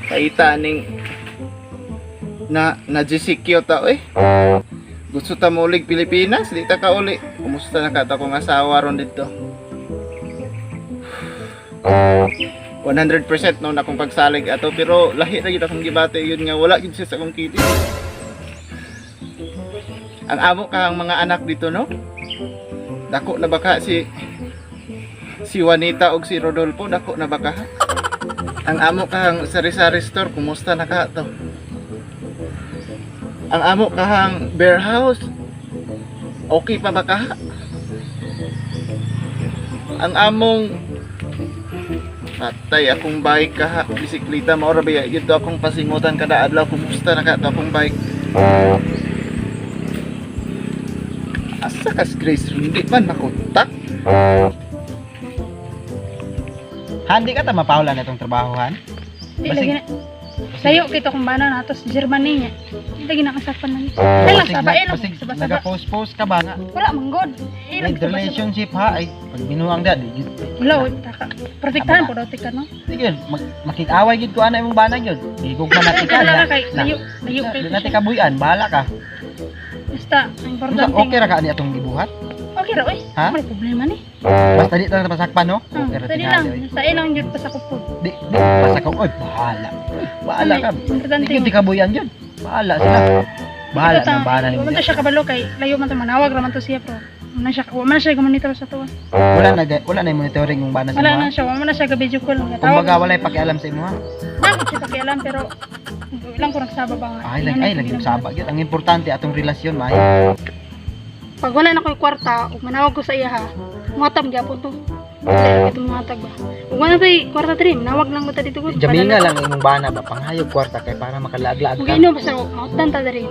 Kaita ning na na GCQ ta eh. Gusto ta mo ulig Pilipinas, di ta ka uli. Kumusta na ka ta akong asawa ron dito? 100% no na akong pagsalig ato, pero lahi ra gyud akong gibati yun nga wala gyud siya sa akong kilid. Ang amo ka ang mga anak dito, no? Dako na baka si si Juanita og si Rodolfo, dako na baka. Ang amo kahang sari-sari store, kumusta na ka to? Ang amo kahang bear house, okay pa ba ka? Ang among patay akong bike kaha, bisikleta mao ra ba gyud to akong pasingutan kada adlaw, kumusta na ka to akong bike? Asa ka si Grace, hindi man makontak? Han, di ka ta mapawala na itong trabaho, Han? Di lagi na. Sayo kita kung bana nato sa Germany niya. Di lagi nakasapan lang. Ay lang saba, ay lang Basig, saba saba. nag-post-post ka ba nga? Wala man god. Ay lang May saba saba. relationship ha, ay, pag binuang da, di, Wala oy taka. Protektahan po daw tika, no. Sige, makikaway gid ko ana imong bana gyud. Gigug man natin ka. Wala ra kay layo, layo kay. Di natin kabuyan, bahala ka. Basta ang Unsa, importante. okay ra ka ani atong gibuhat? Okay ra oy. Ha? May problema ni. Basta di ta pasakpan, no? Okay ra Dali tingali, lang, oy. sa ilang jud pa sa kupod. Di di pasakaw, oy, bahala. Oy, bahala ka. Importante. Di gyud ti kabuyan gyud. Bahala sila. Bahala na bahala Wala nimo. man to siya kabalo kay layo man to, manawag ra man to siya, pero wala siya, wala man siya monitor sa tuwa. Wala na monitoring yung bana sa Wala imo. na siya, wala na siya ga video call. Gatawag. Kumbaga walay pakialam sa imo ha. Bakit siya pakialam, pero ilang ko nagsaba ba nga. Ay, lang ay lagi saba gyud. Ang importante atong relasyon maayo. Pag wala na ko'y kwarta, ug manawag ko sa iya ha, muhatab gyapon to. Wala ito muhatag ba. Ug wala to'y kwarta diri, manawag lang ko ta dito ko. Jaminga lang imong bana ba panghayog kwarta kay para makalaag-laag Ug ka. ino basta mahutan ta diri.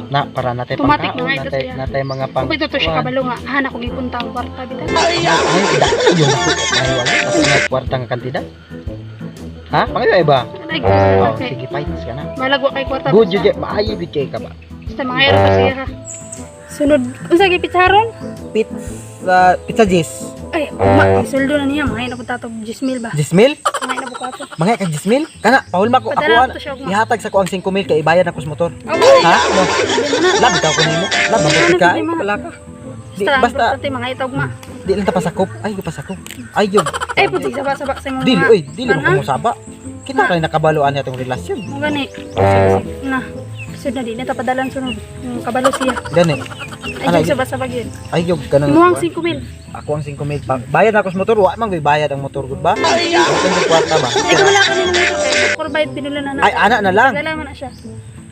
Na para natay Automatic pangkaon, na nga ito natay siya. natay mga pang. Ug ito to siya kabalo nga, ha na ko gipunta ang kwarta bitaw. Ay, dako yun. Ay, wala. Basta nga kwarta nga kantidad. Ha? Pangayo ay ba? Ay, Oh, okay. sige, fights ka na. Malagwa kay kwarta. Good basta. yun, maayo gyud kay ka ba? Basta mga ero pa siya ha. Sunod, unsa gyud pitsaron? Pizza, pizza Jis. Ay, ma, ang sweldo na niya, mga na ko tatog 10 mil ba. 10 mil? Mga na ko ato. Mga kag 10 mil? Kana, pahulma ko ako Padala ana. to siya, ugma. Ihatag sa ko ang 5 mil kay ibayad na ko sa motor. Oh, Ha? No. Lab ka ko nimo. Lab Wala ko na ka. problema. Wala ka. Di, Basta, basta basta mga itog ma. di lang ta pasakop. Ay, ko pasakop. Ay, yun. Ay, puti saba-saba sa imong Dili, mga- oy, dili mo Ana? kumusaba. Kita kay nakabaloan niya atong relasyon. Mo gani. Sige, sige. Na. Sunod na di na tapadalan sunod. Yung kabalo siya. Gani. Ay, Ala, yung saba-saba yun. Ay, yun, ganun. Muhang 5 mil. Ako ang 5 mil pa. Bayad na ako sa motor, wa man ko'y bayad ang motor gud ba? Ay, ang kwarta ba? Ay, kung wala ka nila motor kay provide pinula na na. Ay, ana na lang. Dala man na siya.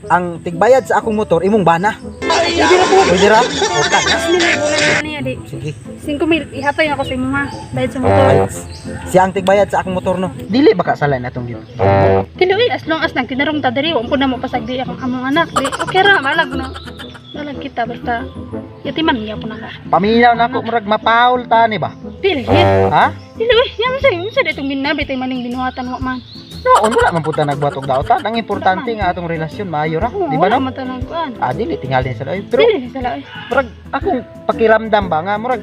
Ang tigbayad sa akong motor imong bana. Pwede ra po. Pwede ra? Okay. 10 mil ay bulan na niya di. Sige. 5 mil ihatay ako sa imo ha. Bayad sa motor. Ay, siya ang tigbayad sa akong motor, no. Dili ba ka sala na atong gid? Dili oy, as long as nagtinarong ta diri, wa po na mo pasagdi akong among anak. Di okay ra, malag no. Malag kita basta yatiman gyapon na ka. Paminaw na ako murag mapaul ta ni ba? Dili. Ha? Dili oy, yan sa sa itong binabi tay maning binuhatan wa man. Noon wala man pud ta nagbuhat og daotan. Ang importante nga atong relasyon maayo ra, Oo, di ba wala no? man ta nagkuan. Ah, dili tingali sa layo. Pero Dili sala oy. murag akong pakiramdam ba nga murag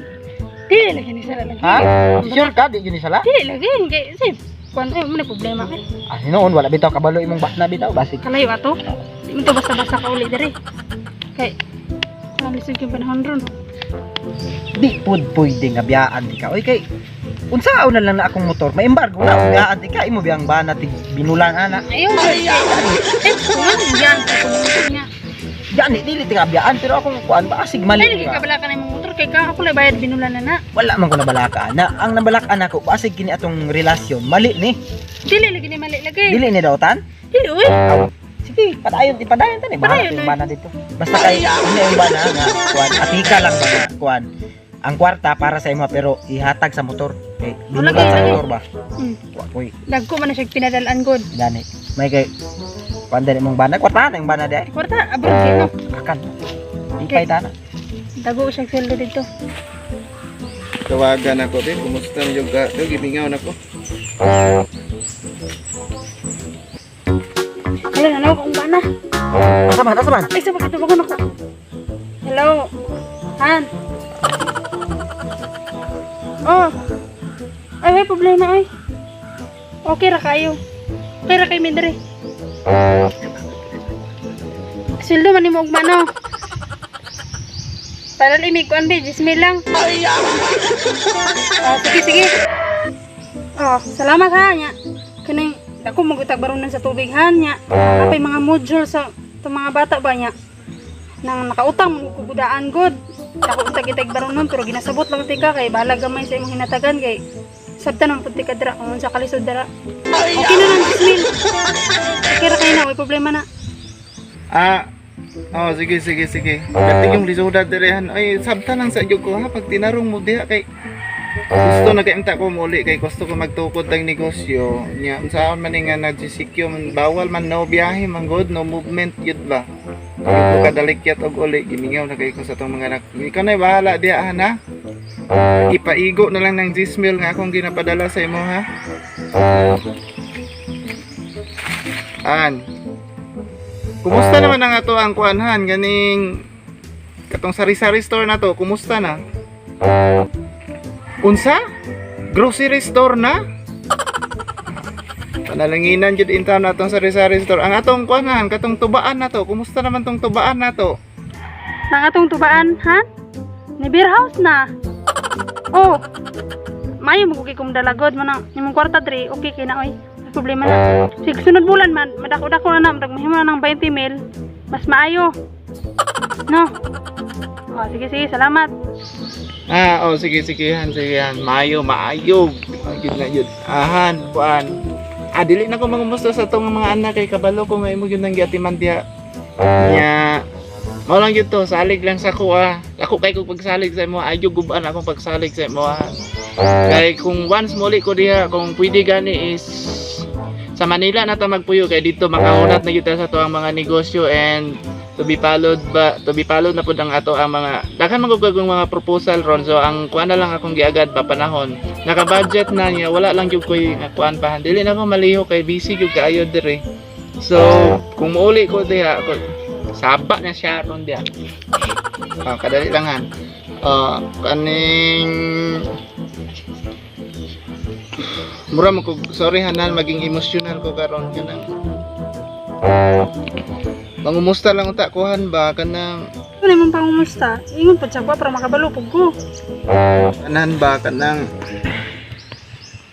Dili lagi ni sala lagi. ha? Sure ka di yun ni sala? Dili lagi kay say kuan ay mo na problema kay. Ah, noon wala bitaw kabalo imong bana bitaw basig. Kalayo ato. Di mo to basta-basta ka uli diri. Kay kuan lisod kay panahon ron. Di pud pwede nga biyaan di ka. Oy kay unsaon na lang na akong motor, maembargo na akong biyaan di ka imo biyang bana tig binulan ana. Ayaw ay eh kuan yan niya. Gani dili ti ka biyaan pero akong kuan ba asig mali. Ay lagi nga. ka bala ka na imong motor kay ka ako lay bayad binulan na na. Wala man ko nabalaka ana. Ang nabalaka ana ko basig kini atong relasyon mali ni. Dili lagi ni mali lagi. Dili ni daotan. Dili oy. Aw. Sige, padayon, ipadayon tani. Bahala Padayon, yung eh. bana dito. Basta kay ina yung bana nga kuan, atika lang ba nga kuan. Ang kwarta para sa imo pero ihatag sa motor. Kay Wala binulan kay sa lagi. motor ba? Hmm. Wa koy Dagko man na siya pinadalaan god. gani. May kay kuan dali mong bana, kwarta na yung bana di. Kwarta abroad kay no. Akan. Ipay ta na. Dago siya sweldo dito. Tawagan ako be, kumusta na yung ka? Gimingaw na ko. Wala na nawag akong bana. Asa man, asa man? Ay, sa bakit tawagan ako? Hello? Han? Oh. Ay, may problema ay. Okay ra kayo. Okay ra kay mi diri. Sweldo man nimo ugma no. Padali mi kuan be, 10,000 lang. Oh, sige sige. Oh, salamat ha nya. Kaning dako magutag barunan sa tubig ha nya. Apay mga module sa itong mga bata ba nya. Nang nakautang mo kugudaan god. Dako utag itag barunon pero ginasabot lang tika kay bahala gamay sa imong hinatagan kay sabta nang pud tika dira kung unsa kalisod dira. Okay na lang 10,000. Okay ra kayo na, way problema na. Ah, oh, sige, sige, sige. Pati yung lisuda direhan. Ay, sabta lang sa iyo ko ha. Pag tinarong mo diha kay gusto na kay ko muli kay gusto ko magtukod ng negosyo. Nya, unsaon man ni nga nag-GCQ man bawal man no biyahe man god, no movement yun ba. Kay ko kadalikyat og uli gimingaw na kay ko sa tong mga anak. Ikaw na bahala diha ha na. Ipaigo na lang ng 10,000 nga akong ginapadala sa imo ha. An. Kumusta naman ang ato ang kuanhan ganing katong sari-sari store na to, kumusta na? Unsa? Grocery store na? Panalanginan jud in town atong sari-sari store. Ang atong kuanhan katong tubaan na to, kumusta naman tong tubaan na to? Ang atong tubaan, ha? Ni beer house na. Oh. Mayo mo kay kung dalagod mo nang imong kwarta diri, okay kay na oy. May problema na. Sig sunod bulan man, madako-dako na na, murag mahimo na ng 20 mil. Mas maayo. No. Oh, sige sige, salamat. Ah, oh sige sige han, sige han. Maayo, maayo. Ay, gyud na yun. Ahan, kuan. Ah, dili na ko mangumusta sa atong mga anak kay kabalo ko nga imo gyud nang giatiman diha. Nya. Mao lang gyud to, salig lang sa ko ah. Ako kay kog pagsalig sa imo, ayo guban akong pagsalig sa imo ah. Kay kung once muli ko diha, kung pwede gani is sa Manila na ta magpuyo kay dito makahunat na gyud ta sa tuang mga negosyo and to be followed ba to be followed na pud ang ato ang mga daghan man gud kog mga proposal ron, so ang kuan na lang akong giagad pa panahon naka budget na niya, wala lang gyud koy nga kuan pa, dili na ko maliho kay busy gyud kaayo dire. So kung muuli ko diha ko, saba na siya ron diha. Ah, kadali lang han. Ah, kaning mura mo ko, sorry hanan, maging emotional ko karon kanang mangumusta lang unta kuhan ba kanang Ano imong pangumusta? Ingon pud sa para makabalo pud ko. Kanan ba kanang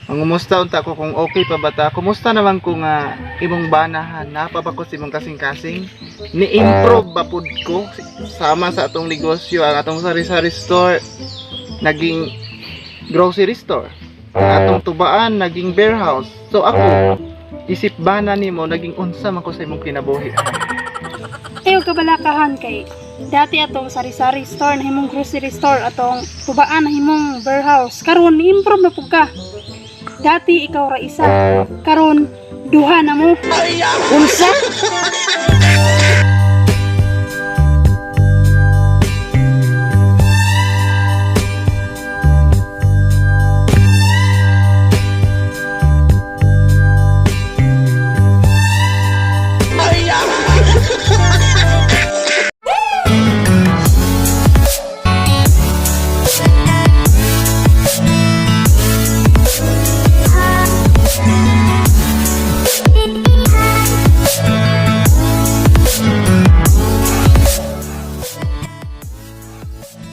mangumusta unta ko kung okay pa ba ta, kumusta naman ko nga imong banahan, na pa ba ko sa imong kasing-kasing, ni-improve ba pud ko sama sa atong negosyo, ang atong sari-sari store naging grocery store, ang atong tubaan naging beer house, so ako isip bana nimo naging unsa man ko sa imong kinabuhi? Ayaw ka balakahan kay dati atong sari-sari store na himong grocery store, atong tubaan na himong beer house. Karon ni-improve na pud ka. Dati ikaw ra isa. Karon duha na mo. Unsa?